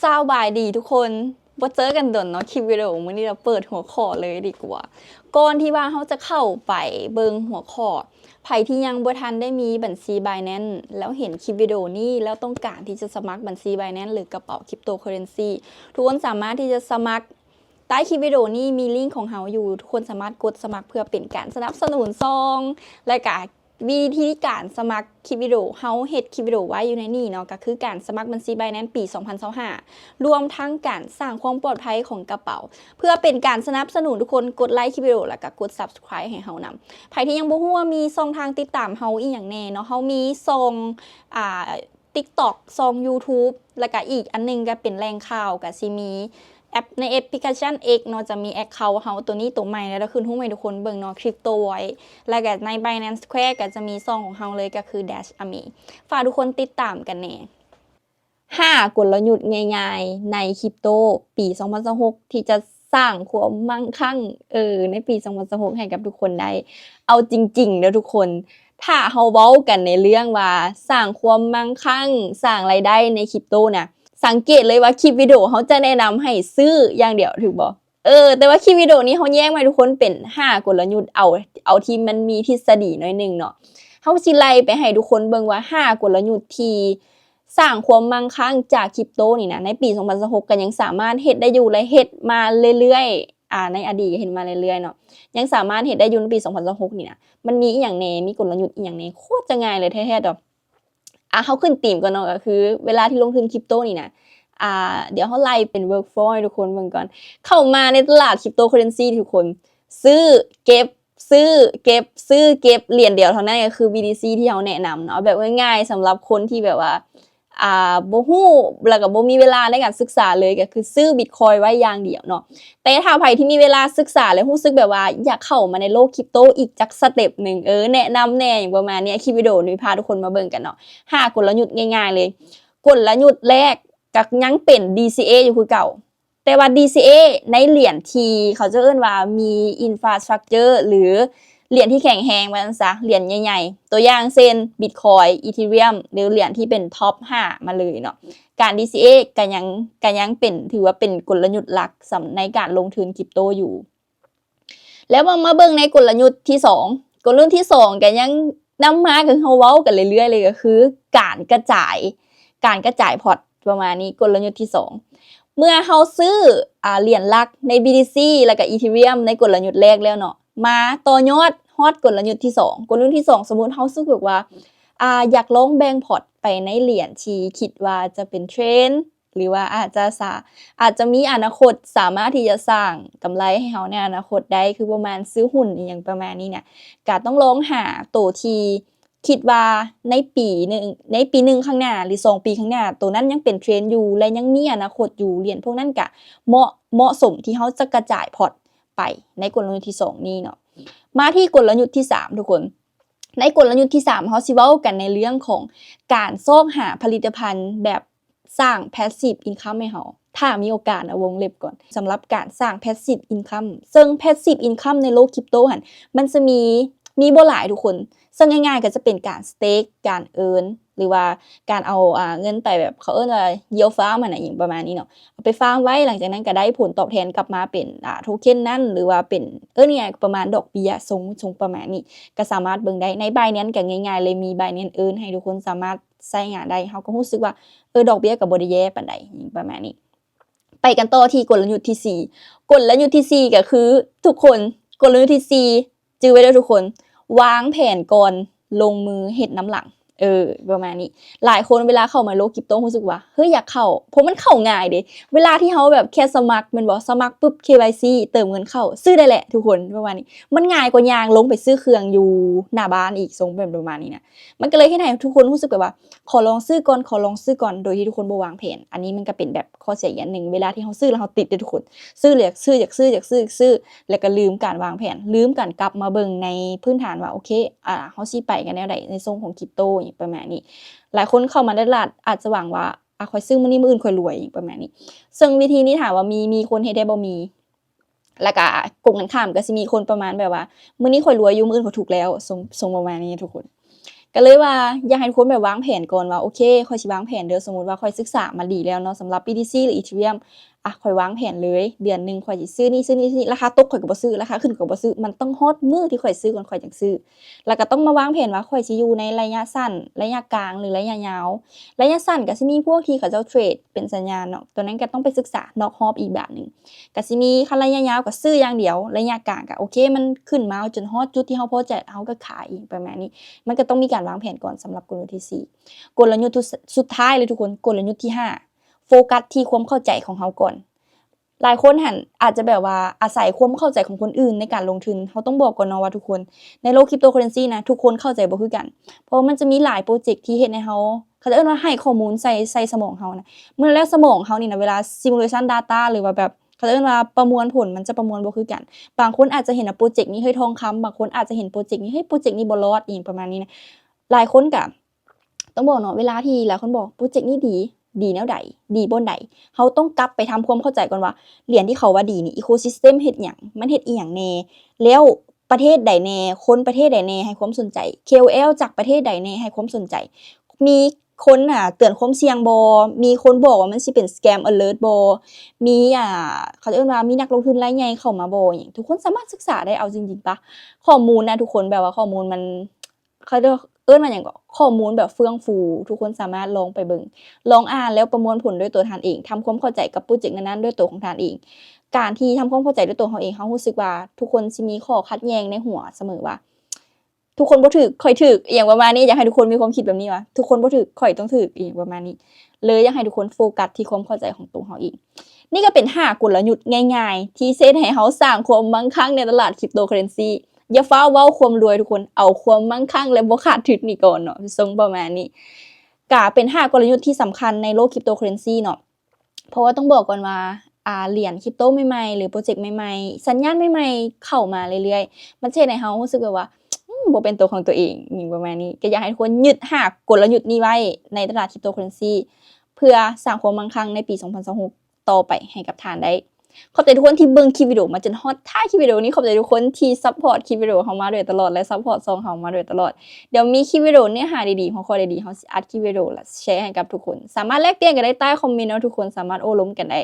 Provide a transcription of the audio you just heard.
ສະບາຍດີທຸກຄົນ ບໍ່ເຈີກັນດົນເນາະ ຄລິບວິດີໂອມື້ນີ້ລະເປີດຫົວຂໍ້ເລີຍດີກວ່າ. ກ່ອນທີ່ວ່າເຮົາຈະເຂົ້າໄປເບິ່ງຫົວຂໍ້, ໃຜທີ່ຍັງບໍ່ທັນໄດ້ມີບັນຊີ Binance ແລ້ວເຫັນຄລິບວິດີໂອນີ້ ແລ້ວຕ້ອງການທີ່ຈະສະໝັກບັນຊີ Binance ຫຼືກະເປົາ Cryptocurrency, ທຸກຄົນສາມາດທີ່ຈະສະໝັກ. ໃຕ້ຄລິບວິດີໂອນີ້ມີລິ້ງຂອງເຮົາຢູ່, ທຸກຄົນສາມາດກົດສະໝັກເພື່ອເປັນການສະໜັບສະໜູນຊ່ອງ ແລະກະ ວິທີການສະໝັກຄລິບວິດີໂອ, ເຮົາເຮັດຄລິບວິດີໂອໄວ້ຢູ່ໃນນີ້ເນາະ, ກໍຄືການສະໝັກບັນຊີ Binance ປີສອງພັນຊາວຫ້າ ລວມທັງການສ້າງຄວາມປອດໄພຂອງກະເປົາ. ເພື່ອເປັນການສະໜັບສະໜູນ, ທຸກຄົນກົດໄລຄລິບວິດີໂອ ແລ້ວກໍກົດ Subscribe ໃຫ້ເຮົານຳ. ໃຜທີ່ຍັງບໍ່ຮູ້ວ່າມີຊ່ອງທາງຕິດຕາມເຮົາອີ່ຫຍັງແດ່ເນາະ, ເຮົາມີຊ່ອງ ອ່າ TikTok ຊ່ອງ YouTube ແລ້ວກະອີກອັນໜຶ່ງກະເປັນແຫຼ່ງຂ່າວ, ກະຊິມີແອັບ ໃນແອັບພລິເຄຊັນ X ເນາະ, ຈະມີ account ເຮົາໂຕນີ້ໂຕໃໝ່ ແລ້ວເຮົາຂຶ້ນຮູບໃຫ້ທຸກຄົນເບິ່ງເນາະ, Crypto Voice. ແລ້ວກະໃນ Binance Square ກະຈະມີຊ່ອງຂອງເຮົາເລີຍ, ກະຄື Dash Army. ຝາກທຸກຄົນຕິດຕາມກັນແດ່. ຫ້າ ກົນລະຍຸດງ່າຍໆໃນຄຣິບໂຕປີສອງພັນຊາວຫົກ ທີ່ຈະສ້າງຄວາມມັ່ງຄັ່ງ ເອີ ໃນປີສອງພັນຊາວຫົກ ໃຫ້ກັບທຸກຄົນໄດ້. ເອົາຈິງໆເດີທຸກຄົນ, ຖ້າເຮົາເວົ້າກັນໃນເລື່ອງວ່າສ້າງຄວາມມັ່ງຄັ່ງ, ສ້າງລາຍໄດ້ໃນຄຣິບໂຕນະ, ສັງເກດເລີຍວ່າຄລິບວິດີໂອເຮົາຈະແນະນຳໃຫ້ຊື້ຢ່າງດຽວ, ຖືກບໍ່? ເອີ ແຕ່ວ່າຄລິບວິດີໂອນີ້ເຮົາແຍກມາໃຫ້ທຸກຄົນເປັນຫ້າກົນລະຍຸດ, ເອົາ ເອົາທີ່ມັນມີທິດສະດີໜ້ອຍໜຶ່ງເນາະ. ເຮົາຊິໄລ່ໄປໃຫ້ທຸກຄົນເບິ່ງວ່າຫ້າກົນລະຍຸດທີ່ ສ້າງຄວາມມັ່ງຄັ່ງຈາກຄຣິບໂຕນີ້ນະ ໃນປີສອງພັນຊາວຫົກ ກໍຍັງສາມາດເຮັດໄດ້ຢູ່ ແລະ ເຮັດມາເລື້ອຍໆ, ອາ ໃນອະດີດກໍເຮັດມາເລື້ອຍໆເນາະ, ຍັງສາມາດເຮັດໄດ້ຢູ່ໃນປີສອງພັນຊາວຫົກນີ້ນະ. ມັນມີອີ່ຫຍັງແດ່? ມີກົນລະຍຸດອີ່ຫຍັງແດ່? ໂຄດຈະງ່າຍເລີຍແທ້ໆດອກ. ອາ ເຮົາຂຶ້ນທີມກ່ອນເນາະ, ກໍຄືເວລາທີ່ລົງທຶນຄຣິບໂຕນີ້ນະ, ອາ ດຽວເຮົາໄລ່ເປັນ workflow ໃຫ້ທຸກຄົນເບິ່ງກ່ອນ. ເຂົ້າມາໃນຕະຫຼາດ Cryptocurrency ທຸກຄົນ ຊື້ ເກັບ ຊື້ ເກັບ ຊື້ ເກັບ ຫຼຽນດຽວເທົ່ານັ້ນ ກໍຄື BTC ທີ່ເຮົາແນະນຳເນາະ. ເອົາແບບງ່າຍໆ ສຳລັບຄົນທີ່ແບບວ່າ ອ່າ ບໍ່ຮູ້ ແລ້ວກໍບໍ່ມີເວລາໃນການສຶກສາເລີຍ ກໍຄືຊື້ Bitcoin ໄວ້ຢ່າງດຽວເນາະ. ແຕ່ຖ້າໃຜທີ່ມີເວລາສຶກສາ ແລະ ຮູ້ສຶກແບບວ່າຢາກເຂົ້າມາໃນໂລກຄຣິບໂຕອີກຈັກສະເຕັບໜຶ່ງ, ເອີ ແນະນຳແດ່ ຫຍັງປະມານນີ້, ຄລິບວິດີໂອນີ້ພາທຸກຄົນມາເບິ່ງກັນເນາະ. ຫ້າ ກົນລະຍຸດງ່າຍໆເລີຍ. ກົນລະຍຸດແລກກໍຍັງເປັນ DCA ຢູ່ຄືເກົ່າ. ແຕ່ວ່າ DCA ໃນຫຼຽນທີ່ເຂົາເຈົ້າເອີ້ນວ່າມີ infrastructure ຫຼື ຫຼຽນທີ່ແຂງແຮງວ່າຊັ້ນຊະ, ຫຼຽນໃຫຍ່ໆ ຕົວຢ່າງເຊັ່ນ Bitcoin, Ethereum ຫຼື ຫຼຽນທີ່ເປັນ top ຫ້າ ມາເລີຍເນາະ, ການ DCA ກໍຍັງ ກໍຍັງເປັນ ຖືວ່າເປັນກົນລະຍຸດຫຼັກສຳ ໃນການລົງທຶນຄຣິບໂຕຢູ່. ແລ້ວມາ ມາເບິ່ງໃນກົນລະຍຸດທີສອງ. ກົນລະຍຸດທີສອງກໍຍັງນຳມາ ກໍຄືເຮົາເວົ້າກັນເລື້ອຍໆເລີຍ ກໍຄືການກະຈາຍ ການກະຈາຍພອດປະມານນີ້. ກົນລະຍຸດທີສອງ ເມື່ອເຮົາຊື້ ອາ ຫຼຽນຫຼັກໃນ BTC ແລ້ວກໍ Ethereum ໃນກົນລະຍຸດແລກແລ້ວເນາະ, ມາຕໍ່ຍອດຮອດກົນລະຍຸດທີສອງ. ກົນລະຍຸດທີສອງ ສົມມຸດເຮົາຮູ້ສຶກວ່າ ອາ ຢາກລອງແບ່ງພອດໄປໃນຫຼຽນທີ່ຄິດວ່າຈະເປັນເທຣນ ຫຼືວ່າອາດຈະສາ ອາດຈະມີອະນາຄົດສາມາດທີ່ຈະສ້າງກຳໄລໃຫ້ເຮົາໃນອະນາຄົດໄດ້ ຄືປະມານຊື້ຫຸ້ນອີ່ຫຍັງປະມານນີ້ນະ, ກະຕ້ອງລອງຫາໂຕທີ່ຄິດວ່າໃນປີໜຶ່ງ ໃນປີໜຶ່ງຂ້າງໜ້າ ຫຼື ສອງປີຂ້າງໜ້າ ໂຕນັ້ນຍັງເປັນເທຣນຢູ່ ແລະ ຍັງມີອະນາຄົດຢູ່. ຫຼຽນພວກນັ້ນກະເໝາະ ເໝາະສົມທີ່ເຮົາຈະກະຈາຍພອດໄປໃນກົນລະຍຸດທີສອງນີ້ເນາະ. ມາທີ່ກົນລະຍຸດທີສາມ ທຸກຄົນ. ໃນກົນລະຍຸດທີສາມ ເຮົາຊິເວົ້າກັນໃນເລື່ອງຂອງການຊອກຫາຜະລິດຕະພັນແບບສ້າງ passive income ໃຫ້ເຮົາ ຖ້າມີໂອກາດນະ ວົງເລັບກ່ອນ ສຳລັບການສ້າງ passive income. ເຊິ່ງ passive income ໃນໂລກຄຣິບໂຕຫັ້ນ ມັນຈະມີ ມີບໍ່ຫຼາຍທຸກຄົນ, ເຊິ່ງງ່າຍໆກໍຈະເປັນການ stake ການ earn ຫຼືວ່າການເອົາ ອາ ເງິນໄປແບບ ເຂົາເອີ້ນວ່າ yield farm ຫັ້ນນະ ອີ່ຫຍັງປະມານນີ້ເນາະ. ເອົາໄປຟາມໄວ້ ຫຼັງຈາກນັ້ນກໍໄດ້ຜົນຕອບແທນກັບມາເປັນ ອາ ໂທເຄັນນັ້ນ ຫຼືວ່າເປັນ ເອີ້ນຫຍັງ ປະມານດອກເບ້ຍ ຊົງ ຊົງປະມານນີ້ ກໍສາມາດເບິ່ງໄດ້. ໃນ Binance ກໍງ່າຍໆເລີຍ ມີ Binance Earn ໃຫ້ທຸກຄົນສາມາດໃຊ້ງານໄດ້. ເຮົາກໍຮູ້ສຶກວ່າ ເອີ ດອກເບ້ຍກໍບໍ່ໄດ້ແຍ່ປານໃດ ຫຍັງປະມານນີ້. ໄປກັນຕໍ່ທີ່ກົນລະຍຸດທີສີ່. ກົນລະຍຸດທີສີ່ກໍຄື ທຸກຄົນ ກົນລະຍຸດທີສີ່ ຈື່ໄວ້ເດີທຸກຄົນ ວາງແຜນກ່ອນ ລົງມືເຮັດນຳຫຼັງ. ເອີ ປະມານນີ້. ຫຼາຍຄົນເວລາເຂົ້າມາໂລກຄຣິບໂຕ ຮູ້ສຶກວ່າ ເຮີ້ຍ ຢາກເຂົ້າ ເພາະມັນເຂົ້າງ່າຍເດ້. ເວລາທີ່ເຮົາແບບແຄ່ສະໝັກແມ່ນບໍ່? ສະໝັກປຶບ ເຄວາຍຊີ ເຕີມເງິນເຂົ້າ ຊື້ໄດ້ແຫຼະທຸກຄົນ ປະມານນີ້. ມັນງ່າຍກວ່າຍ່າງລົງໄປຊື້ເຄື່ອງຢູ່ໜ້າບ້ານອີກ ຊົງແບບປະມານນີ້ນະ. ມັນກໍເລີຍເຮັດໃຫ້ທຸກຄົນຮູ້ສຶກແບບວ່າ ຂໍລອງຊື້ກ່ອນ ຂໍລອງຊື້ກ່ອນ ໂດຍທີ່ທຸກຄົນບໍ່ວາງແຜນ. ອັນນີ້ມັນກໍເປັນແບບຂໍ້ເສຍອີກອັນໜຶ່ງ ເວລາທີ່ເຮົາຊື້ແລ້ວເຮົາຕິດເດ້ທຸກຄົນ. ຊື້ແລ້ວຢາກຊື້ ຢາກຊື້ ຢາກຊື້ ຢາກຊື້ ແລ້ວກໍລືມການວາງແຜນ ລືມການກັບມາເບິ່ງໃນພື້ນຖານວ່າ ໂອເຄ ອາ ເຮົາຊິໄປກັນແນວໃດໃນຊ່ວງຂອງຄຣິບໂຕ ຫຍັງປະມານນີ້. ຫຼາຍຄົນເຂົ້າມາໃນຕະຫຼາດອາດຈະຫວັງວ່າ ອາ ຂ້ອຍຊື້ມື້ນີ້ ມື້ອື່ນຂ້ອຍລວຍ ຫຍັງປະມານນີ້. ເຊິ່ງວິທີນີ້ຖາມວ່າມີ ມີຄົນເຮັດໄດ້ບໍ່? ມີ. ແລ້ວກະກົງກັນຂ້າມກໍຊິມີຄົນປະມານແບບວ່າ ມື້ນີ້ຂ້ອຍລວຍຢູ່ ມື້ອື່ນຂ້ອຍຖືກແລ້ວ ຊົງ ຊົງປະມານນີ້ທຸກຄົນ. ກໍເລີຍວ່າຢາກໃຫ້ທຸກຄົນແບບວາງແຜນກ່ອນວ່າ ໂອເຄ ຂ້ອຍຊິວາງແຜນເດີ ສົມມຸດວ່າຂ້ອຍສຶກສາມາດີແລ້ວເນາະ ສຳລັບ BTC ຫຼື Ethereum ອ່ະ ຂ້ອຍວາງແຜນເລີຍ ເດືອນໜຶ່ງຂ້ອຍຊິຊື້ນີ້ ຊື້ນີ້ ຊື້ນີ້ ລາຄາຕົກຂ້ອຍກໍບໍ່ຊື້ ລາຄາຂຶ້ນກໍບໍ່ຊື້ ມັນຕ້ອງຮອດມື້ທີ່ຂ້ອຍຊື້ກ່ອນ ຂ້ອຍຈັ່ງຊື້ ແລ້ວກໍຕ້ອງມາວາງແຜນວ່າຂ້ອຍຊິຢູ່ໃນໄລຍະສັ້ນ ໄລຍະກາງ ຫຼື ໄລຍະຍາວ. ໄລຍະສັ້ນກໍຊິມີພວກທີ່ເຂົາເຈົ້າເທຣດເປັນສັນຍານເນາະ ຕົວນັ້ນກໍຕ້ອງໄປສຶກສານອກຮອບອີກແບບໜຶ່ງ. ກະຊິມີ ຄັນໄລຍະຍາວກະຊື້ຢ່າງດຽວ ໄລຍະກາງກະໂອເຄ ມັນຂຶ້ນມາຈົນຮອດຈຸດທີ່ເຮົາພໍໃຈ ເຮົາກະຂາຍອີກປະມານນີ້ ມັນກະຕ້ອງມີການວາງແຜນກ່ອນສຳລັບກົນຍຸດທີສີ່. ກົນລະຍຸດ ສຸດທ້າຍເລີຍທຸກຄົນ ກົນລະຍຸດທີຫ້າ ໂຟກັສທີ່ຄວາມເຂົ້າໃຈຂອງເຮົາກ່ອນ. ຫຼາຍຄົນຫັ້ນອາດຈະແບບວ່າອາໄສຄວາມເຂົ້າໃຈຂອງຄົນອື່ນໃນການລົງທຶນ. ເຮົາຕ້ອງບອກກ່ອນເນາະວ່າທຸກຄົນ ໃນໂລກ cryptocurrency ນະ ທຸກຄົນເຂົ້າໃຈບໍ່ຄືກັນ ເພາະວ່າມັນຈະມີຫຼາຍໂປຣເຈັກທີ່ເຮັດໃຫ້ເຮົາ ເຂົາເອີ້ນວ່າໃຫ້ຂໍ້ມູນໃສ່ ໃສ່ສະໝອງເຮົານະ ເມື່ອແລ້ວສະໝອງເຮົານີ້ນະ ເວລາ simulation data ຫຼືວ່າແບບ ເຂົາເອີ້ນວ່າປະມວນຜົນ ມັນຈະປະມວນບໍ່ຄືກັນ. ບາງຄົນອາດຈະເຫັນວ່າໂປຣເຈັກນີ້ ເຮີ້ຍ ທອງຄຳ ບາງຄົນອາດຈະເຫັນໂປຣເຈັກນີ້ ເຮີ້ຍ ໂປຣເຈັກນີ້ບໍ່ລອດ ອີ່ຫຍັງປະມານນີ້ນະ. ຫຼາຍຄົນກະ ຕ້ອງບອກເນາະ ເວລາທີ່ຫຼາຍຄົນບອກໂປຣເຈັກນີ້ດີ ດີແນວໃດ ດີບ່ອນໃດ ເຮົາຕ້ອງກັບໄປທຳຄວາມເຂົ້າໃຈກ່ອນວ່າ ຫຼຽນທີ່ເຂົາວ່າດີນີ້ ecosystem ເຮັດຫຍັງ ມັນເຮັດອີ່ຫຍັງແດ່ ແລ້ວປະເທດໃດແດ່ ຄົນປະເທດໃດແດ່ໃຫ້ຄວາມສົນໃຈ KOL ຈາກປະເທດໃດແດ່ໃຫ້ຄວາມສົນໃຈ ມີຄົນນະເຕືອນຄວາມສ່ຽງບໍ່ ມີຄົນບອກວ່າມັນຊິເປັນ scam alert ບໍ່ ມີ ອ່າ ເຂົາເອີ້ນວ່າມີນັກລົງທຶນລາຍໃຫຍ່ເຂົ້າມາບໍ່ ຫຍັງ ທຸກຄົນສາມາດສຶກສາໄດ້ ເອົາຈິງໆປະ ຂໍ້ມູນນະທຸກຄົນ ແບບວ່າຂໍ້ມູນມັນ ເຂົາເອີ້ນວ່າຫຍັງເກາະ ຂໍ້ມູນແບບເຟື່ອງຟູ ທຸກຄົນສາມາດລອງໄປເບິ່ງ ລອງອ່ານແລ້ວປະມວນຜົນດ້ວຍຕົວທ່ານເອງ ທຳຄວາມເຂົ້າໃຈກັບໂປຣເຈັກນັ້ນໆດ້ວຍຕົວຂອງທ່ານເອງ. ການທີ່ທຳຄວາມເຂົ້າໃຈດ້ວຍຕົວເຮົາເອງ ເຮົາຮູ້ສຶກວ່າທຸກຄົນຊິມີຂໍ້ຂັດແຍ່ງໃນຫົວສະເໝີວ່າ ທຸກຄົນບໍ່ຖືກ ຂ້ອຍຖືກ ອີ່ຫຍັງປະມານນີ້. ຢາກໃຫ້ທຸກຄົນມີຄວາມຄິດແບບນີ້ວ່າ ທຸກຄົນບໍ່ຖືກ ຂ້ອຍຕ້ອງຖືກ ອີ່ຫຍັງປະມານນີ້. ເລີຍຢາກໃຫ້ທຸກຄົນໂຟກັສທີ່ຄວາມເຂົ້າໃຈຂອງຕົວເຮົາເອງ. ນີ້ກໍເປັນຫ້າກົນລະຍຸດງ່າຍໆ ທີ່ເຮັດໃຫ້ເຮົາສ້າງຄວາມມັ່ງຄັ່ງໃນຕະຫຼາດ cryptocurrency. ຢ່າຟ້າວເວົ້າຄວາມລວຍທຸກຄົນ ເອົາຄວາມມັ່ງຄັ່ງ ແລະ ບໍ່ຂາດທຶນນີ້ກ່ອນເນາະ ຊົງປະມານນີ້. ກະເປັນຫ້າກົນລະຍຸດທີ່ສຳຄັນໃນໂລກ cryptocurrency ເນາະ ເພາະວ່າຕ້ອງບອກກ່ອນວ່າ ອ່າ ຫຼຽນ crypto ໃໝ່ໆ ຫຼື ໂປຣເຈັກໃໝ່ໆ ສັນຍານໃໝ່ໆເຂົ້າມາເລື້ອຍໆ ມັນຈະເຮັດໃຫ້ເຮົາຮູ້ສຶກແບບວ່າ ອືມ ບໍ່ເປັນຕົວຂອງຕົວເອງ ອີ່ຫຍັງປະມານນີ້. ກໍຢາກໃຫ້ທຸກຄົນຍຶດຫ້າກົນລະຍຸດນີ້ໄວ້ໃນຕະຫຼາດ cryptocurrency ເພື່ອສ້າງຄວາມມັ່ງຄັ່ງໃນປີສອງພັນຊາວຫົກ ຕໍ່ໄປໃຫ້ກັບທ່ານໄດ້. ຂອບໃຈທຸກຄົນທີ່ເບິ່ງຄລິບວິດີໂອມາຈົນຮອດທ້າຍຄລິບວິດີໂອນີ້. ຂອບໃຈທຸກຄົນທີ່ support ຄລິບວິດີໂອເຮົາມາໂດຍຕະຫຼອດ ແລະ support ຊ່ອງເຮົາມາໂດຍຕະຫຼອດ. ດຽວມີຄລິບວິດີໂອເນື້ອຫາດີໆ ຫົວຂໍ້ດີໆ ເຮົາຊິອັດຄລິບວິດີໂອ ແລະ ແຊໃຫ້ກັບທຸກຄົນ. ສາມາດແລກປ່ຽນກັນໄດ້ໃຕ້ຄອມເມັນເນາະ ທຸກຄົນສາມາດໂອ້ລົມກັນໄດ້.